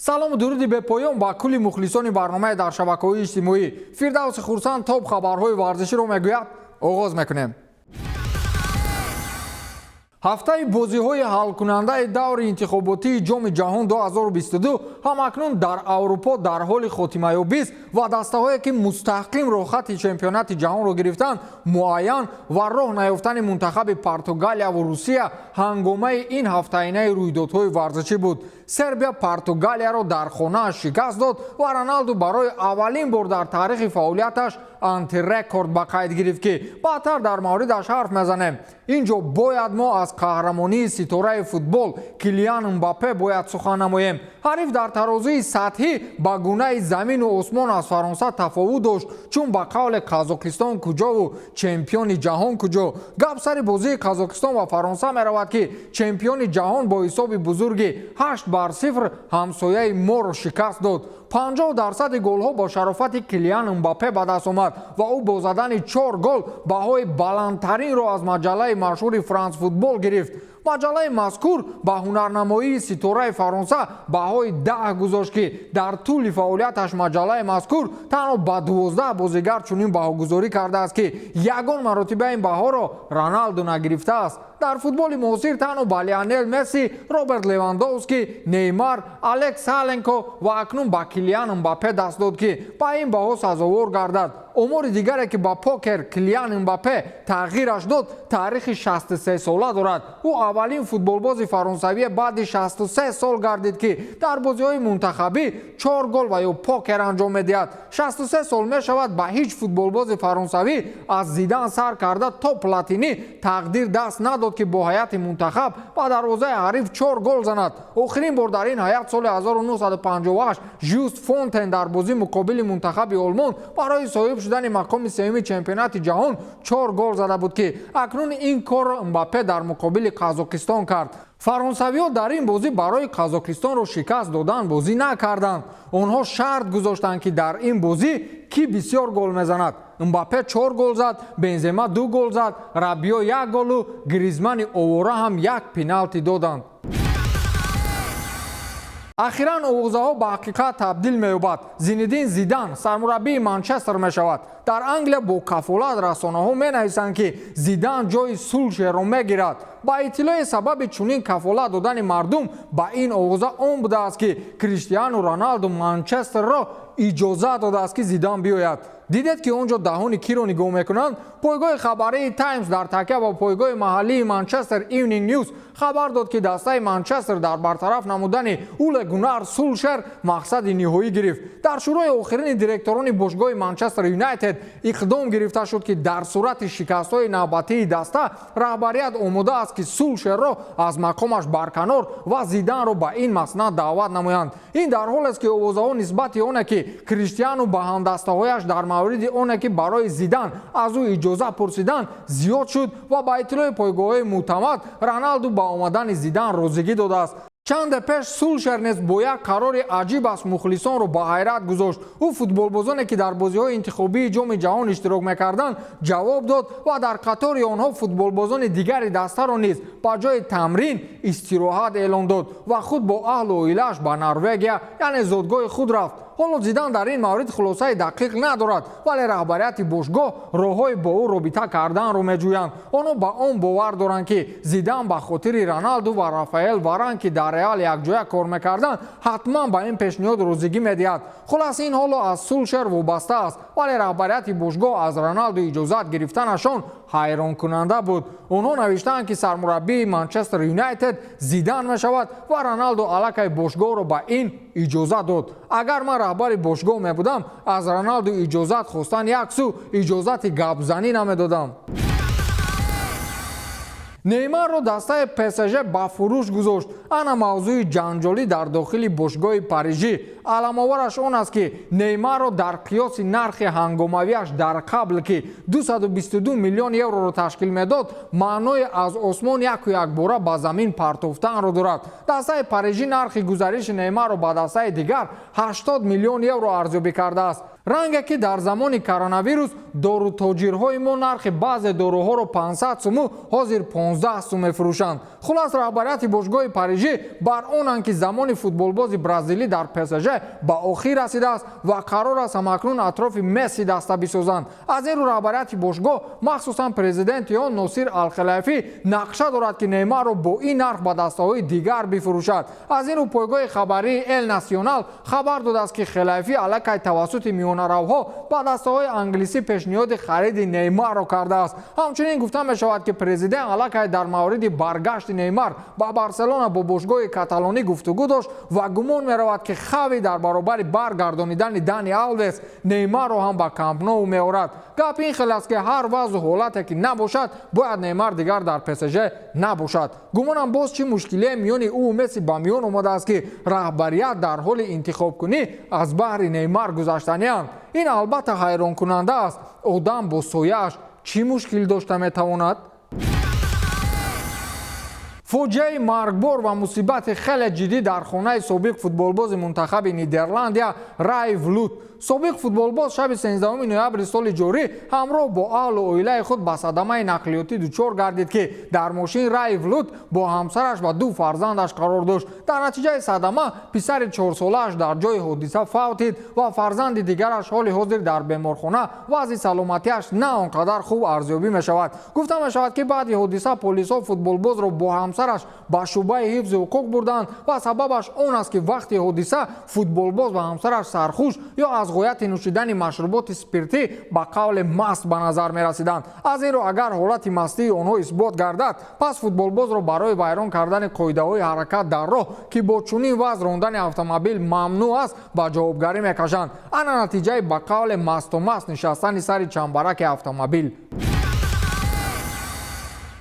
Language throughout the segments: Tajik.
Салому дуруди бепоён ба кулли мухлисони барномаи дар шабакаҳои иҷтимоӣ. Фирдавси Хурсанд топ хабарҳои варзиширо мегӯяд. Оғоз мекунем. Ҳафтаи бозиҳои ҳалкунандаи даври интихоботии Ҷоми ҷаҳон 2022 ҳамакнун дар Аврупо дар ҳоли хотимаёбист ва дастаҳое, ки мустақим роҳхати чемпионати ҷаҳонро гирифтанд, муайян ва роҳ наёфтани мунтахаби Португалияву Русия ҳангомаи ин ҳафтаинаи рӯйдодҳои варзишӣ буд. Сербия Португалияро дар хонааш шикаст дод ва Роналду барои аввалин бор дар таърихи фаъолияташ антирекорд ба қайд гирифт, ки баъдтар дар мавридаш ҳарф мезанем. Ин ҷо бояд мо аз қаҳрамонии ситораи футбол Килиан Мбаппе бояд сухан намоем. Ҳариф дар тарозуи сатҳӣ ба гунаи замину осмон аз Фаронса тафовут дошт, чун ба қавле Қазоқистон куҷову чемпиони ҷаҳон куҷо. Гап сари бозии Қазоқистон ва Фаронса меравад, ки чемпиони ҷаҳон бо ҳисоби бузурги 8-0 ҳамсояи моро шикаст дод. 50 дарсади голҳо бо шарофати Килиан Мбаппе ба даст омад ва ӯ бо задани чор гол баҳои баландтаринро аз маҷаллаи машҳури Франс Футбол гирифт. Маҷаллаи мазкур ба ҳунарнамоии ситораи Фаронса баҳои 10 гузошт, ки дар тӯли фаъолияташ маҷаллаи мазкур танҳо ба 12 бозигар чунин баҳогузорӣ кардааст, ки ягон маротиба ин баҳоро Роналду нагирифтааст. Дар футболи муосир танҳо ба Лионел Месси, Роберт Левандовски, Неймар, Алекс Саленко ва акнун ба Килиан Мбаппе даст дод, ки ба ин баҳо сазовор гардад. Омори дигаре, ки ба покер Килиан Мбаппе тағйираш дод, таърихи 63 сола дорад. Ӯ аввалин футболбози фаронсавие баъди 63 сол гардид, ки дар бозиҳои мунтахабӣ чор гол ва ё покер анҷом медиҳад. 63 сол мешавад, ба ҳеҷ футболбози фаронсавӣ аз Зидан сар карда то Платини тақдир даст надод, ки бо ҳайати мунтахаб ба дарвозаи ҳариф чор гол занад. Охирин бор дар ин ҳайат соли 1958 Жюст Фонтен дар бозӣ муқобили мунтахаби Олмон барои соҳиб шудани мақоми сеюми чемпионати ҷаҳон чор гол зада буд, ки акнун ин корро Мбаппе дар муқобили Қазоқистон кард. Фаронсавиҳо дар ин бозӣ барои Қазоқистонро шикаст додан бозӣ накарданд. Онҳо шарт гузоштанд, ки дар ин бозӣ кӣ бисёр гол мезанад. Мбаппе чор гол зад, Бензема ду гол зад, Рабио як голу Гризмани овора ҳам як пеналти доданд. Ахиран овозаҳо ба ҳақиқат табдил меёбад: Зинедин Зидан сармураббии Манчестер мешавад. Дар Англия бо кафолат расонаҳо менависанд, ки Зидан ҷои Сулшерро мегирад. Ба иттилои сабаби чунин кафолат додани мардум ба ин овоза он будааст, ки Криштиану Роналду Манчестерро иҷозат додааст, ки Зидан биёяд. Дидед, ки он ҷо даҳони киро нигоҳ мекунанд? Пойгоҳи хабарии Таймс дар такя ба пойгоҳи маҳаллии Манчестер Ивнинг Ньюс хабар дод, ки дастаи Манчестер дар бартараф намудани Уле Гунар Сулшер мақсади ниҳоӣ гирифт. Дар шӯрои охирини директорони бошгоҳи Манчестер Юнайтед иқдом гирифта шуд, ки дар сурати шикастҳои навбатии даста раҳбарият омода аст, ки Сулшерро аз мақомаш барканор ва Зиданро ба ин маснад даъват намоянд. Ин дар ҳолест, ки овозаҳо нисбати оне, ки Криштиану ба ҳамдастаҳояш дар мавриди оне, ки барои Зидан аз ӯ иҷоза пурсидан, зиёд шуд ва ба иттилои пойгоҳҳои мӯътамад Роналду ба омадани Зидан розигӣ додааст. Чанде пеш Сулшер низ бо як қарори аҷиб аз мухлисонро ба ҳайрат гузошт. Ӯ футболбозоне, ки дар бозиҳои интихобии Ҷоми ҷаҳон иштирок мекарданд, ҷавоб дод ва дар қатори онҳо футболбозони дигари дастаро низ ба ҷои тамрин истироҳат эълон дод ва худ бо аҳлу оилааш ба Норвегия, яъне зодгоҳи худ, рафт. Ҳоло Зидан дар ин маврид хулосаи дақиқ надорад, вале раҳбарияти бошгоҳ роҳҳои бо ӯ робита карданро меҷӯянд. Онҳо ба он бовар доранд, ки Зидан ба хотири Роналду ва Рафаэл Варан, ки дар Реал якҷоя кор мекарданд, ҳатман ба ин пешниҳод розигӣ медиҳад. Хулас, ин ҳоло аз Сулшер вобаста аст, вале раҳбарияти бошгоҳ аз Роналду иҷозат гирифтанашон ҳайронкунанда буд. Онҳо навиштаанд, ки сармураббии Манчестер Юнайтед Зидан мешавад ва Роналду аллакай бошгоҳро ба ин иҷозат дод. Агар ман раҳбари бошгоҳ мебудам, аз Роналду иҷозат хостан як су, иҷозати гапзанӣ намедодам. Неймарро дастаи ПСЖ ба фурӯш гузошт. Ана мавзӯи ҷанҷолӣ дар дохили бошгоҳи Парижӣ. Аламовараш он аст, ки Неймарро дар қиёси нархи ҳангомавиаш дар қабл, ки 222 миллион евроро ташкил медод, маънои аз осмон яку якбора ба замин партофтанро дорад. Дастаи Парижӣ нархи гузариши Неймарро ба дастаи дигар 80 миллион евро арзёбӣ кардааст. Ранге ки дар замони коронавирус дорутоҷирҳои мо нархи баъзе доруҳоро 500 суму ҳозир 15 сум мефурӯшанд. Хулас, раҳбарияти бошгоҳи парижӣ бар онанд, ки замони футболбози бразилӣ дар ПСЖ ба охир расидааст ва қарор аст ҳамакнун атрофи Месси даста бисозанд. Аз ин рӯ раҳбарияти бошгоҳ, махсусан президенти он Носир Алхалайфӣ, нақша дорад, ки Неймарро бо ин нарх ба дастаҳои дигар бифурӯшад. Аз ин рӯ пойгоҳи хабарии Эл Насионал хабар додааст, ки Хелайфӣ аллакай тавассути миёнаравҳо ба дастаҳои англисӣ пешниҳоди хариди Неймарро кардааст. Ҳамчунин гуфта мешавад, ки президент аллакай дар мавриди баргашти Неймар ба Барселона бо бошгоҳи каталонӣ гуфтугӯ дошт ва гумон меравад, ки Хави дар баробари баргардонидани Дани Алвес Неймарро ҳам ба Камп Ноу меорад. Гап ин хел аст, ки ҳар вазъу ҳолате ки набошад, бояд Неймар дигар дар ПСЖ набошад. Гумонам, боз чӣ мушкилие миёни ӯ Месси ба миён омадааст, ки раҳбарият дар ҳоли интихобкунӣ аз баҳри Неймар гузаштанианд. Ин албатта ҳайронкунанда аст. Одам бо сояаш чӣ мушкил дошта метавонад? Фоҷиаи маргбор ва мусибати хеле ҷиддӣ дар хонаи собиқ футболбози мунтахаби Нидерландия Рай Влут. Собиқ футболбоз шаби 13 ноябри соли ҷорӣ ҳамроҳ бо аҳлу оилаи худ ба садамаи нақлиётӣ дучор гардид, ки дар мошин Рай Влут бо ҳамсараш ва ду фарзандаш қарор дошт. Дар натиҷаи садама писари 4-солааш дар ҷои ҳодиса фавтид ва фарзанди дигараш ҳоли ҳозир дар беморхона вазъи саломатиаш на он қадар хуб арзёбӣ мешавад. Гуфта мешавад, ки баъди ҳодиса полисҳо футболбозро бо ҳамсараш ба шӯъбаи ҳифзи ҳуқуқ бурданд ва сабабаш он аст, ки вақти ҳодиса футболбоз ва ҳамсараш сархуш ё аз ғояти нӯшидани машруботи спиртӣ, ба қавле маст ба назар мерасиданд. Аз ин рӯ, агар ҳолати мастии онҳо исбот гардад, пас футболбозро барои вайрон кардани қоидаҳои ҳаракат дар роҳ, ки бо чунин вазъ рондани автомобил мамнӯъ аст, ба ҷавобгарӣ мекашанд. Ана натиҷаи ба қавле масту маст нишастани сари чамбараки автомобил.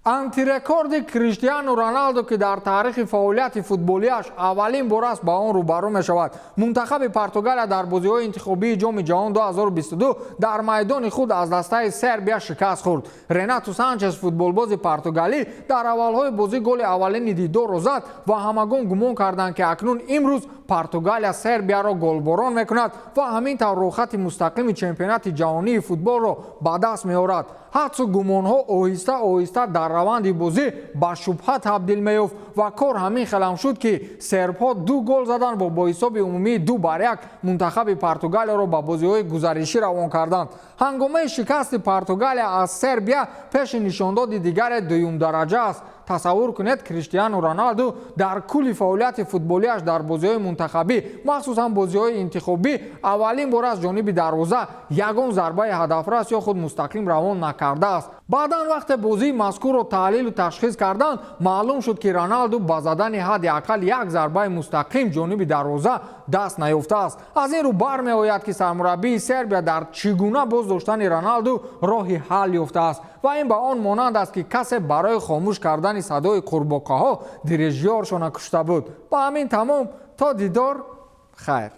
Антирекорди Криштиану Роналдо, ки дар таърихи фаъолияти футболиаш аввалин бор аст ба он рӯбарӯ мешавад. Мунтахаби Португалия дар бозиҳои интихобии Ҷоми ҷаҳон 2022 дар майдони худ аз дастаи Сербия шикаст хӯрд. Ренату Санчес, футболбози португалӣ, дар аввалҳои бозӣ голи аввалини дидорро зад ва ҳамагон гумон карданд, ки акнун имрӯз Португалия Сербияро голборон мекунад ва ҳамин тавр рӯхати мустақими чемпионати ҷаҳонии футболро ба даст меорад. Ҳадсу гумонҳо оҳиста оҳиста дар раванди бозӣ ба шубҳа табдил меёфт ва кор ҳамин хелам шуд, ки сербҳо ду гол заданд ва бо ҳисоби умумии 2-1 мунтахаби Португалияро ба бозиҳои гузаришӣ равон карданд. Ҳангомаи шикасти Португалия аз Сербия пеши нишондоди дигаре дуюмдараҷа аст. Тасаввур кунед, Криштиану Роналду дар кулли фаъолияти футболиаш дар бозиҳои мунтахабӣ, махсусан бозиҳои интихобӣ, аввалин бор аз ҷониби дарвоза ягон зарбаи ҳадафрас ё худ мустақим равон накардааст. Баъдан, вақте бозии мазкурро таҳлилу ташхис карданд, маълум шуд, ки Роналду ба задани ҳадди ақал як зарбаи мустақим ҷониби дарвоза даст наёфтааст. Аз ин рӯ бармеояд, ки сармураббии Сербия дар чӣ гуна боздоштани Роналду роҳи ҳал ёфтааст ва ин ба он монанд аст, ки касе барои хомӯш кардани садои қурбоқаҳо дирижёршона кушта буд. Ба ҳамин тамом, то дидор, хайр.